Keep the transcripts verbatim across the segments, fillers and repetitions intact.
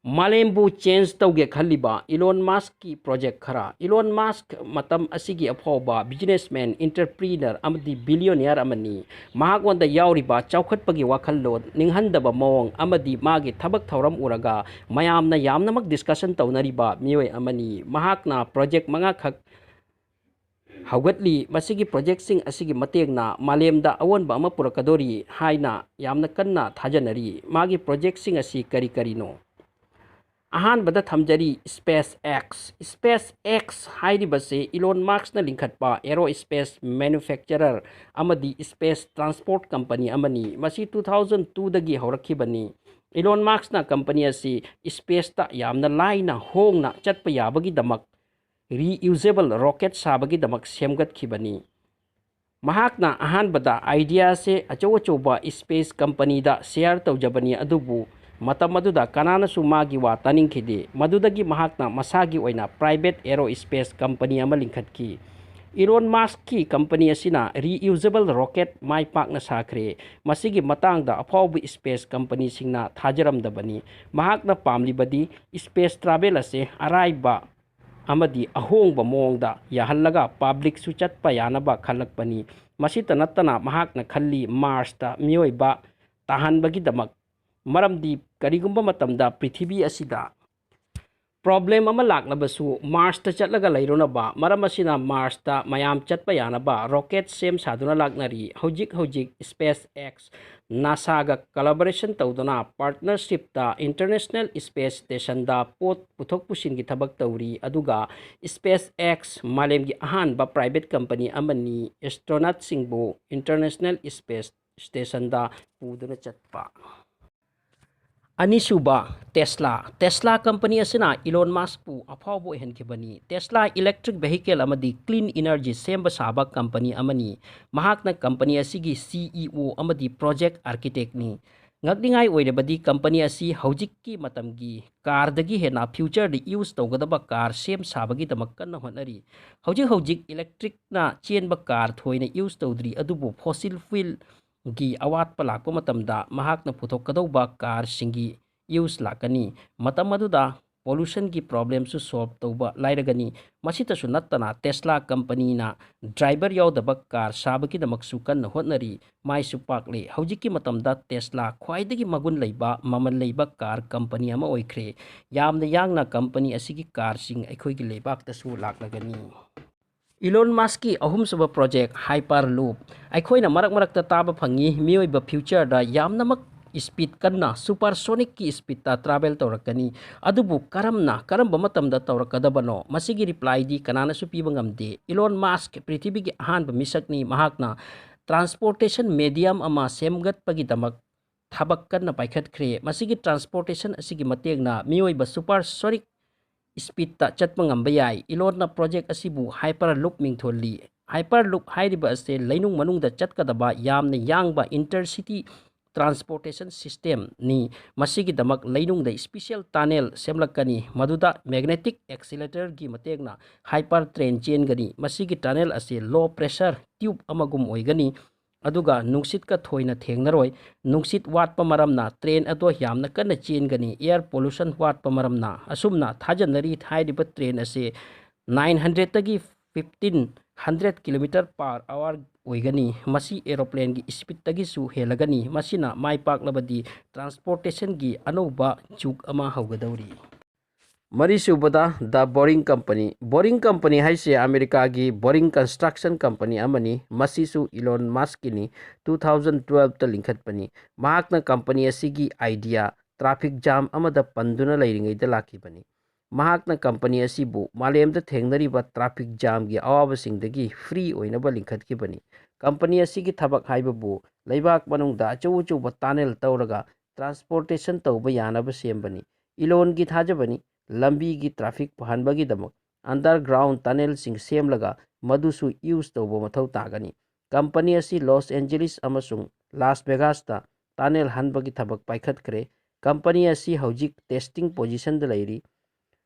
ꯃꯥꯂꯦꯝꯕꯨ change ꯇꯧꯒꯦ ꯈꯜꯂꯤꯕ Elon ꯃꯥꯁꯛꯀꯤ project ꯈꯔ꯫ ꯏꯂꯣꯟ ꯃꯥꯁꯛ ꯃꯇꯝ ꯑꯁꯤꯒꯤ ꯑꯐꯥꯎꯕ ꯕꯤꯖꯤꯅꯦꯁꯃꯦꯟ, ꯑꯦꯟꯇꯔꯄ꯭ꯔꯤꯅꯔ ꯑꯃꯗꯤ ꯕꯤꯂꯤꯌꯣꯅꯤꯌꯔ ꯑꯃꯅꯤ꯫ ꯃꯍꯥꯛꯉꯣꯟꯗ ꯌꯥꯎꯔꯤꯕ ꯆꯥꯎꯈꯠꯄꯒꯤ ꯋꯥꯈꯜꯂꯣꯟ, ꯅꯤꯡꯍꯟꯗꯕ ꯃꯑꯣꯡ ꯑꯃꯗꯤ ꯃꯥꯒꯤ ꯊꯕꯛ ꯊꯧꯔꯝ ꯎꯔꯒ ꯃꯌꯥꯝꯅ ꯌꯥꯝꯅꯃꯛ ꯗꯤꯁꯀꯁꯟ ꯇꯧꯅꯔꯤꯕ ꯃꯤꯑꯣꯏ ꯑꯃꯅꯤ꯫ ꯃꯍꯥꯛꯅ ꯄ꯭ꯔꯣꯖꯦꯛ ꯃꯉꯥꯈꯛ ꯍꯧꯒꯠꯂꯤ꯫ ꯃꯁꯤꯒꯤ ꯄ꯭ꯔꯣꯖꯦꯛꯁꯤꯡ ꯑꯁꯤꯒꯤ ꯃꯇꯦꯡꯅ ꯃꯥꯂꯦꯝꯗ ꯑꯑꯣꯟꯕ ꯑꯃ ꯄꯨꯔꯛꯀꯗꯣꯔꯤ ꯍꯥꯏꯅ ꯌꯥꯝꯅ ꯀꯟꯅ ꯊꯥꯖꯅꯔꯤ꯫ ꯃꯥꯒꯤ ꯄ꯭ꯔꯣꯖꯦꯛꯁꯤꯡ ꯑꯁꯤ ꯀꯔꯤ ꯀꯔꯤꯅꯣ? ꯑꯍꯥꯟꯕꯗ ꯊꯝꯖꯔꯤ ꯁ꯭ꯄꯦꯁ ꯑꯦꯛꯁ꯫ ꯁ꯭ꯄꯦꯁ ꯑꯦꯛꯁ ꯍꯥꯏꯔꯤꯕꯁꯤ ꯏꯂꯣꯟ ꯃꯥꯁꯛꯅ ꯂꯤꯡꯈꯠꯄ ꯑꯦꯔꯣ ꯁ꯭ꯄꯦꯁ ꯃꯦꯅꯨꯐꯦꯛꯆꯔꯔ ꯑꯃꯗꯤ ꯁ꯭ꯄꯦꯁ ꯇ꯭ꯔꯥꯟꯁꯄꯣꯔꯠ ꯀꯝꯄꯅꯤ ꯑꯃꯅꯤ꯫ ꯃꯁꯤ ꯇꯨ ꯊꯥꯎꯖꯟ ꯇꯨꯗꯒꯤ ꯍꯧꯔꯛꯈꯤꯕꯅꯤ꯫ ꯏꯂꯣꯟ ꯃꯥꯁꯛꯅ ꯀꯝꯄꯅꯤ ꯑꯁꯤ ꯁ꯭ꯄꯦꯁꯇ ꯌꯥꯝꯅ ꯂꯥꯏꯅ ꯍꯣꯡꯅ ꯆꯠꯄ ꯌꯥꯕꯒꯤꯗꯃꯛ ꯔꯤꯌꯨꯖꯦꯕꯜ ꯔꯣꯀꯦꯠ ꯁꯥꯕꯒꯤꯗꯃꯛ ꯁꯦꯝꯒꯠꯈꯤꯕꯅꯤ꯫ ꯃꯍꯥꯛꯅ ꯑꯍꯥꯟꯕꯗ ꯑꯥꯏꯗꯤꯌꯥꯁꯦ ꯑꯆꯧ ꯑꯆꯧꯕ ꯁ꯭ꯄꯦꯁ ꯀꯝꯄꯅꯤꯗ ꯁꯦꯌꯔ ꯇꯧꯖꯕꯅꯤ, ꯑꯗꯨꯕꯨ ꯃꯇꯝ ꯑꯗꯨꯗ ꯀꯅꯥꯅꯁꯨ ꯃꯥꯒꯤ ꯋꯥ ꯇꯥꯅꯤꯡꯈꯤꯗꯦ꯫ ꯃꯗꯨꯗꯒꯤ ꯃꯍꯥꯛꯅ ꯃꯁꯥꯒꯤ ꯑꯣꯏꯅ ꯄ꯭ꯔꯥꯏꯚꯦꯠ ꯑꯦꯔꯣ ꯁ꯭ꯄꯦꯁ ꯀꯝꯄꯅꯤ ꯑꯃ ꯂꯤꯡꯈꯠꯈꯤ꯫ ꯏꯂꯣꯟ ꯃꯥꯁꯛꯀꯤ ꯀꯝꯄꯅꯤ ꯑꯁꯤꯅ ꯔꯤꯌꯨꯖꯦꯕꯜ ꯔꯣꯀꯦꯠ ꯃꯥꯏ ꯄꯥꯛꯅ ꯁꯥꯈ꯭ꯔꯦ꯫ ꯃꯁꯤꯒꯤ ꯃꯇꯥꯡꯗ ꯑꯐꯥꯎꯕ ꯁ꯭ꯄꯦꯁ ꯀꯝꯄꯅꯤꯁꯤꯡꯅ ꯊꯥꯖꯔꯝꯗꯕꯅꯤ꯫ ꯃꯍꯥꯛꯅ ꯄꯥꯝꯂꯤꯕꯗꯤ ꯁ꯭ꯄꯦꯁ ꯇ꯭ꯔꯥꯚꯦꯜ ꯑꯁꯦ ꯑꯔꯥꯏꯕ ꯑꯃꯗꯤ ꯑꯍꯣꯡꯕ ꯃꯑꯣꯡꯗ ꯌꯥꯍꯜꯂꯒ ꯄꯕ꯭ꯂꯤꯛꯁꯨ ꯆꯠꯄ ꯌꯥꯅꯕ ꯈꯜꯂꯛꯄꯅꯤ꯫ ꯃꯁꯤꯇ ꯅꯠꯇꯅ ꯃꯍꯥꯛꯅ ꯈꯜꯂꯤ ꯃꯥꯔꯁꯇ ꯃꯤꯑꯣꯏꯕ ꯇꯥꯍꯟꯕꯒꯤꯗꯃꯛ, ꯃꯔꯝꯗꯤ ꯀꯔꯤꯒꯨꯝꯕ ꯃꯇꯝꯗ ꯄ꯭ꯔꯤꯊꯤꯕꯤ ꯑꯁꯤꯗ ꯄ꯭ꯔꯣꯕ꯭ꯂꯦꯝ ꯑꯃ ꯂꯥꯛꯂꯕꯁꯨ ꯃꯥꯔꯁꯇ ꯆꯠꯂꯒ ꯂꯩꯔꯨꯅꯕ꯫ ꯃꯔꯝ ꯑꯁꯤꯅ ꯃꯥꯔꯁꯇ ꯃꯌꯥꯝ ꯆꯠꯄ ꯌꯥꯅꯕ ꯔꯣꯀꯦꯠ ꯁꯦꯝ ꯁꯥꯗꯨꯅ ꯂꯥꯛꯅꯔꯤ꯫ ꯍꯧꯖꯤꯛ ꯍꯧꯖꯤꯛ ꯁ꯭ꯄꯦꯁ ꯑꯦꯛꯁ ꯅꯥꯁꯥꯒ ꯀꯣꯂꯥꯕꯣꯔꯦꯁꯟ ꯇꯧꯗꯨꯅ ꯄꯥꯔꯠꯅꯔꯁꯤꯞꯇ ꯏꯟꯇꯔꯅꯦꯁꯅꯦꯜ ꯁ꯭ꯄꯦꯁ ꯁ꯭ꯇꯦꯁꯟꯗ ꯄꯣꯠ ꯄꯨꯊꯣꯛ ꯄꯨꯁꯤꯟꯒꯤ ꯊꯕꯛ ꯇꯧꯔꯤ, ꯑꯗꯨꯒ ꯁ꯭ꯄꯦꯁ ꯑꯦꯛꯁ ꯃꯥꯂꯦꯝꯒꯤ ꯑꯍꯥꯟꯕ ꯄ꯭ꯔꯥꯏꯚꯦꯠ ꯀꯝꯄꯅꯤ ꯑꯃꯅꯤ꯫ ꯑꯦꯁꯇ꯭ꯔꯣꯅꯠꯁꯤꯡꯕꯨ ꯏꯟꯇꯔꯅꯦꯁꯅꯦꯜ ꯁ꯭ꯄꯦꯁ ꯁ꯭ꯇꯦꯁꯟꯗ ꯄꯨꯗꯨꯅ ꯆꯠꯄ꯫ ꯑꯅꯤꯁꯨꯕ, ꯇꯦꯁꯂꯥ꯫ ꯇꯦꯁꯂꯥ ꯀꯝꯄꯅꯤ ꯑꯁꯤꯅ ꯏꯂꯣꯟ ꯃꯥꯁꯛꯄꯨ ꯑꯐꯥꯎꯕ ꯑꯣꯏꯍꯟꯈꯤꯕꯅꯤ꯫ ꯇꯦꯁꯂꯥ ꯏꯂꯦꯛꯇ꯭ꯔꯤꯛ ꯚꯦꯍꯤꯀꯜ ꯑꯃꯗꯤ ꯀ꯭ꯂꯤꯟ ꯏꯅꯔꯖꯤ ꯁꯦꯝꯕ ꯁꯥꯕ ꯀꯝꯄꯅꯤ ꯑꯃꯅꯤ꯫ ꯃꯍꯥꯛꯅ ꯀꯝꯄꯅꯤ ꯑꯁꯤꯒꯤ ꯁꯤ ꯏ ꯑꯣ ꯑꯃꯗꯤ ꯄ꯭ꯔꯣꯖꯦꯛ ꯑꯥꯔꯀꯤꯇꯦꯛꯅꯤ꯫ ꯉꯛꯅꯤꯡꯉꯥꯏ ꯑꯣꯏꯔꯕꯗꯤ ꯀꯝꯄꯅꯤ ꯑꯁꯤ ꯍꯧꯖꯤꯛꯀꯤ ꯃꯇꯝꯒꯤ ꯀꯥꯔꯗꯒꯤ ꯍꯦꯟꯅ ꯐ꯭ꯌꯨꯆꯔꯗ ꯌꯨꯁ ꯇꯧꯒꯗꯕ ꯀꯥꯔ ꯁꯦꯝ ꯁꯥꯕꯒꯤꯗꯃꯛ ꯀꯟꯅ ꯍꯣꯠꯅꯔꯤ꯫ ꯍꯧꯖꯤꯛ ꯍꯧꯖꯤꯛ ꯏꯂꯦꯛꯇ꯭ꯔꯤꯛꯅ ꯆꯦꯟꯕ ꯀꯥꯔ ꯊꯣꯏꯅ ꯌꯨꯁ ꯇꯧꯗ꯭ꯔꯤ, ꯑꯗꯨꯕꯨ ꯐꯣꯁꯤꯜ ꯐ꯭ꯌꯨꯜꯒꯤ ꯑꯋꯥꯠꯄ ꯂꯥꯛꯄ ꯃꯇꯝꯗ ꯃꯍꯥꯛꯅ ꯄꯨꯊꯣꯛꯀꯗꯧꯕ ꯀꯥꯔꯁꯤꯡꯒꯤ use ꯂꯥꯛꯀꯅꯤ꯫ ꯃꯇꯝ ꯑꯗꯨꯗ pollutionꯒꯤ problemꯁꯨ solve ꯇꯧꯕ ꯂꯥꯏꯔꯒꯅꯤ꯫ ꯃꯁꯤꯇꯁꯨ ꯅꯠꯇꯅ Tesla companyꯅ driver ꯌꯥꯎꯗꯕ car ꯁꯥꯕꯒꯤꯗꯃꯛꯁꯨ ꯀꯟꯅ ꯍꯣꯠꯅꯔꯤ꯫ ꯃꯥꯏꯁꯨ ꯄꯥꯛꯂꯦ꯫ ꯍꯧꯖꯤꯛꯀꯤ ꯃꯇꯝꯗ Tesla ꯈ꯭ꯋꯥꯏꯗꯒꯤ ꯃꯒꯨꯟ ꯂꯩꯕ, ꯃꯃꯜ ꯂꯩꯕ car company ꯑꯃ ꯑꯣꯏꯈ꯭ꯔꯦ꯫ ꯌꯥꯝꯅ ꯌꯥꯡꯅ company ꯑꯁꯤꯒꯤ carꯁꯤꯡ ꯑꯩꯈꯣꯏꯒꯤ ꯂꯩꯕꯥꯛꯇꯁꯨ ꯂꯥꯛꯂꯒꯅꯤ꯫ Elon Muskꯀꯤ ꯑꯍꯨꯝꯁꯨꯕ project Hyperloop꯫ ꯑꯩꯈꯣꯏꯅ ꯃꯔꯛ ꯃꯔꯛꯇ ꯇꯥꯕ ꯐꯪꯉꯤ, ꯃꯤꯑꯣꯏꯕ futureꯗ ꯌꯥꯝꯅꯃꯛ speed ꯀꯟꯅ supersonicꯀꯤ speedꯇ travel ꯇꯧꯔꯛꯀꯅꯤ꯫ ꯑꯗꯨꯕꯨ ꯀꯔꯝꯅ, ꯀꯔꯝꯕ ꯃꯇꯝꯗ ꯇꯧꯔꯛꯀꯗꯕꯅꯣ? ꯃꯁꯤꯒꯤ replyꯗꯤ ꯀꯅꯥꯅꯁꯨ ꯄꯤꯕ ꯉꯝꯗꯦ꯫ Elon Musk ꯄ꯭ꯔꯤꯊꯤꯕꯤꯒꯤ ꯑꯍꯥꯟꯕ ꯃꯤꯁꯛꯅꯤ꯫ ꯃꯍꯥꯛꯅ transportation medium ꯑꯃ ꯁꯦꯝꯒꯠꯄꯒꯤꯗꯃꯛ ꯊꯕꯛ ꯀꯟꯅ ꯄꯥꯏꯈꯠꯈ꯭ꯔꯦ꯫ ꯃꯁꯤꯒꯤ transportation ꯑꯁꯤꯒꯤ ꯃꯇꯦꯡꯅ ꯃꯤꯑꯣꯏꯕ supersonic speedꯇ ꯆꯠꯄ ꯉꯝꯕ ꯌꯥꯏ꯫ Elonꯅ project ꯑꯁꯤꯕꯨ Hyperloop ꯃꯤꯡꯊꯣꯜꯂꯤ꯫ Hyperloop ꯍꯥꯏꯔꯤꯕ ꯑꯁꯤ ꯂꯩꯅꯨꯡ ꯃꯅꯨꯡꯗ ꯆꯠꯀꯗꯕ ꯌꯥꯝꯅ ꯌꯥꯡꯕ intercity transportation systemꯅꯤ꯫ ꯃꯁꯤꯒꯤꯗꯃꯛ ꯂꯩꯅꯨꯡꯗ special tunnel ꯁꯦꯝꯂꯛꯀꯅꯤ, ꯃꯗꯨꯗ magnetic acceleratorꯒꯤ ꯃꯇꯦꯡꯅ hyper train ꯆꯦꯟꯒꯅꯤ꯫ ꯃꯁꯤꯒꯤ tunnel ꯑꯁꯤ low pressure tube ꯑꯃꯒꯨꯝ ꯑꯣꯏꯒꯅꯤ, ꯑꯗꯨꯒ ꯅꯨꯡꯁꯤꯠꯀ ꯊꯣꯏꯅ ꯊꯦꯡꯅꯔꯣꯏ꯫ ꯅꯨꯡꯁꯤꯠ ꯋꯥꯠꯄ ꯃꯔꯝꯅ train ꯑꯗꯣ ꯌꯥꯝꯅ ꯀꯟꯅ ꯆꯦꯟꯒꯅꯤ꯫ Air pollution ꯋꯥꯠꯄ ꯃꯔꯝꯅ꯫ ꯑꯁꯨꯝꯅ ꯊꯥꯖꯅꯔꯤ, ꯍꯥꯏꯔꯤꯕ train ꯑꯁꯤ nine hundredꯇꯒꯤ fifteen hundred kilometer per hour ꯑꯣꯏꯒꯅꯤ꯫ ꯃꯁꯤ aeroplaneꯒꯤ speedꯇꯒꯤꯁꯨ ꯍꯦꯜꯂꯒꯅꯤ꯫ ꯃꯁꯤꯅ ꯃꯥꯏ ꯄꯥꯛꯂꯕꯗꯤ transportationꯒꯤ ꯑꯅꯧꯕ ꯖꯨꯒ ꯑꯃ ꯍꯧꯒꯗꯧꯔꯤ꯫ ꯃꯔꯤꯁꯨꯕꯗ, The Boring Company꯫ Boring Company ꯍꯥꯏꯁꯦ ꯑꯃꯦꯔꯤꯀꯥꯒꯤ Boring Construction Company ꯑꯃꯅꯤ꯫ ꯃꯁꯤꯁꯨ Elon Muskꯀꯤꯅꯤ꯫ Two thousand twelveꯇ ꯂꯤꯡꯈꯠꯄꯅꯤ꯫ ꯃꯍꯥꯛꯅ company ꯑꯁꯤꯒꯤ idea traffic jam ꯑꯃꯗ ꯄꯟꯗꯨꯅ ꯂꯩꯔꯤꯉꯩꯗ ꯂꯥꯛꯈꯤꯕꯅꯤ꯫ ꯃꯍꯥꯛꯅ company ꯑꯁꯤꯕꯨ ꯃꯥꯂꯦꯝꯗ ꯊꯦꯡꯅꯔꯤꯕ traffic jamꯒꯤ ꯑꯋꯥꯕꯁꯤꯡꯗꯒꯤ free ꯑꯣꯏꯅꯕ ꯂꯤꯡꯈꯠꯈꯤꯕꯅꯤ꯫ Company ꯑꯁꯤꯒꯤ ꯊꯕꯛ ꯍꯥꯏꯕꯕꯨ ꯂꯩꯕꯥꯛ ꯃꯅꯨꯡꯗ ꯑꯆꯧ ꯑꯆꯧꯕ tunnel ꯇꯧꯔꯒ transportation ꯇꯧꯕ ꯌꯥꯅꯕ ꯁꯦꯝꯕꯅꯤ꯫ Elonꯒꯤ ꯊꯥꯖꯕꯅꯤ, ꯂꯝꯕꯤꯒꯤ traffic ꯐꯍꯟꯕꯒꯤꯗꯃꯛ underground tunnelꯁꯤꯡ ꯁꯦꯝꯂꯒ ꯃꯗꯨꯁꯨ use ꯇꯧꯕ ꯃꯊꯧ ꯇꯥꯒꯅꯤ꯫ Company ꯑꯁꯤ Los Angeles ꯑꯃꯁꯨꯡ Las Vegasꯇ tunnel ꯍꯟꯕꯒꯤ ꯊꯕꯛ ꯄꯥꯏꯈꯠꯈ꯭ꯔꯦ꯫ Company ꯑꯁꯤ ꯍꯧꯖꯤꯛ testing positionꯗ ꯂꯩꯔꯤ꯫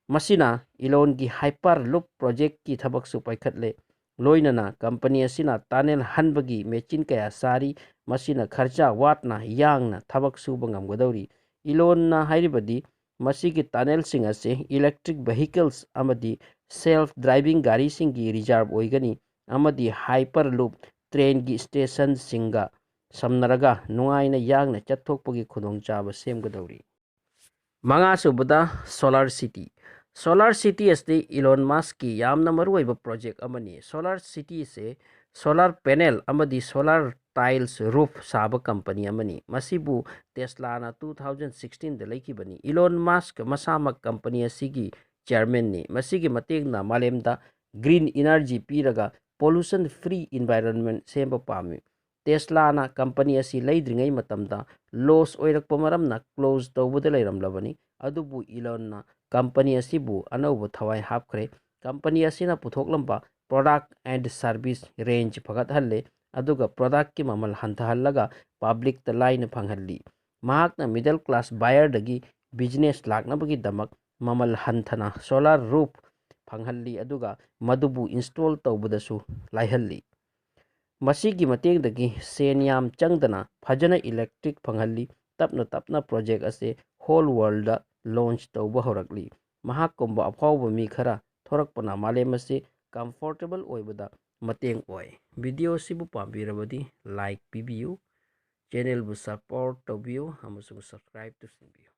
ꯃꯁꯤꯅ Elonꯒꯤ Hyperloop projectꯀꯤ ꯊꯕꯛꯁꯨ ꯄꯥꯏꯈꯠꯂꯦ꯫ ꯂꯣꯏꯅꯅ company ꯑꯁꯤꯅ tunnel ꯍꯟꯕꯒꯤ machine ꯀꯌꯥ ꯁꯥꯔꯤ꯫ ꯃꯁꯤꯅ ꯈꯔꯆꯥ ꯋꯥꯠꯅ ꯌꯥꯡꯅ ꯊꯕꯛ ꯁꯨꯕ ꯉꯝꯒꯗꯧꯔꯤ꯫ ꯏꯂꯣꯟꯅ ꯍꯥꯏꯔꯤꯕꯗꯤ ꯃꯁꯤꯒꯤ tunnelꯁꯤꯡ ꯑꯁꯤ electric vehicles ꯑꯃꯗꯤ self driving ꯒꯥꯔꯤꯁꯤꯡꯒꯤ reserve ꯑꯣꯏꯒꯅꯤ ꯑꯃꯗꯤ Hyperloop trainꯒꯤ stationꯁꯤꯡꯒ ꯁꯝꯅꯔꯒ ꯅꯨꯡꯉꯥꯏꯅ ꯌꯥꯡꯅ ꯆꯠꯊꯣꯛꯄꯒꯤ ꯈꯨꯗꯣꯡꯆꯥꯕ ꯁꯦꯝꯒꯗꯧꯔꯤ꯫ ꯃꯉꯥꯁꯨꯕꯗ solar city꯫ Solar city ꯑꯁꯤ Elon Muskꯀꯤ ꯌꯥꯝꯅ ꯃꯔꯨꯑꯣꯏꯕ project ꯑꯃꯅꯤ꯫ Solar cityꯁꯦ solar panel ꯑꯃꯗꯤ solar tiles roof ꯁꯥꯕ company ꯑꯃꯅꯤ꯫ ꯃꯁꯤꯕꯨ Teslaꯅ two thousand sixteenꯗ ꯂꯩꯈꯤꯕꯅꯤ꯫ Elon Musk ꯃꯁꯥꯃꯛ company ꯑꯁꯤꯒꯤ chairmanꯅꯤ꯫ ꯃꯁꯤꯒꯤ ꯃꯇꯦꯡꯅ ꯃꯥꯂꯦꯝꯗ green energy ꯄꯤꯔꯒ pollution free environment ꯁꯦꯝꯕ ꯄꯥꯝꯃꯤ꯫ Teslaꯅ company ꯑꯁꯤ ꯂꯩꯗ꯭ꯔꯤꯉꯩ ꯃꯇꯝꯗ loss ꯑꯣꯏꯔꯛꯄ ꯃꯔꯝꯅ close ꯇꯧꯕꯗ ꯂꯩꯔꯝꯂꯕꯅꯤ꯫ ꯑꯗꯨꯕꯨ Elonꯅ company ꯑꯁꯤꯕꯨ ꯑꯅꯧꯕ ꯊꯋꯥꯏ ꯍꯥꯞꯈ꯭ꯔꯦ꯫ Company ꯑꯁꯤꯅ ꯄꯨꯊꯣꯛꯂꯝꯕ product and service range ꯐꯒꯠꯍꯜꯂꯦ, ꯑꯗꯨꯒ productꯀꯤ ꯃꯃꯜ ꯍꯟꯊꯍꯜꯂꯒ publicꯇ ꯂꯥꯏꯅ ꯐꯪꯍꯜꯂꯤ꯫ ꯃꯍꯥꯛꯅ middle class buyerꯗꯒꯤ business ꯂꯥꯛꯅꯕꯒꯤꯗꯃꯛ ꯃꯃꯜ ꯍꯟꯊꯅ solar roof ꯐꯪꯍꯜꯂꯤ, ꯑꯗꯨꯒ ꯃꯗꯨꯕꯨ install ꯇꯧꯕꯗꯁꯨ ꯂꯥꯏꯍꯜꯂꯤ꯫ ꯃꯁꯤꯒꯤ ꯃꯇꯦꯡꯗꯒꯤ ꯁꯦꯟ ꯌꯥꯝ ꯆꯪꯗꯅ ꯐꯖꯅ electric ꯐꯪꯍꯜꯂꯤ꯫ ꯇꯞꯅ ꯇꯞꯅ project ꯑꯁꯤ whole worldꯗ launch ꯇꯧꯕ ꯍꯧꯔꯛꯂꯤ꯫ ꯃꯍꯥꯛꯀꯨꯝꯕ ꯑꯐꯥꯎꯕ ꯃꯤ ꯈꯔ ꯊꯣꯔꯛꯄꯅ ꯃꯥꯂꯦꯝ ꯑꯁꯤ comfortable ꯑꯣꯏꯕꯗ ꯃꯇꯦꯡ ꯑꯣꯏ꯫ Video ꯑꯁꯤꯕꯨ ꯄꯥꯝꯕꯤꯔꯕꯗꯤ like ꯄꯤꯕꯤꯌꯨ, channelꯕꯨ support ꯇꯧꯕꯤꯌꯨ ꯑꯃꯁꯨꯡ subscribe ꯇꯧꯁꯤꯟꯕꯤꯌꯨ꯫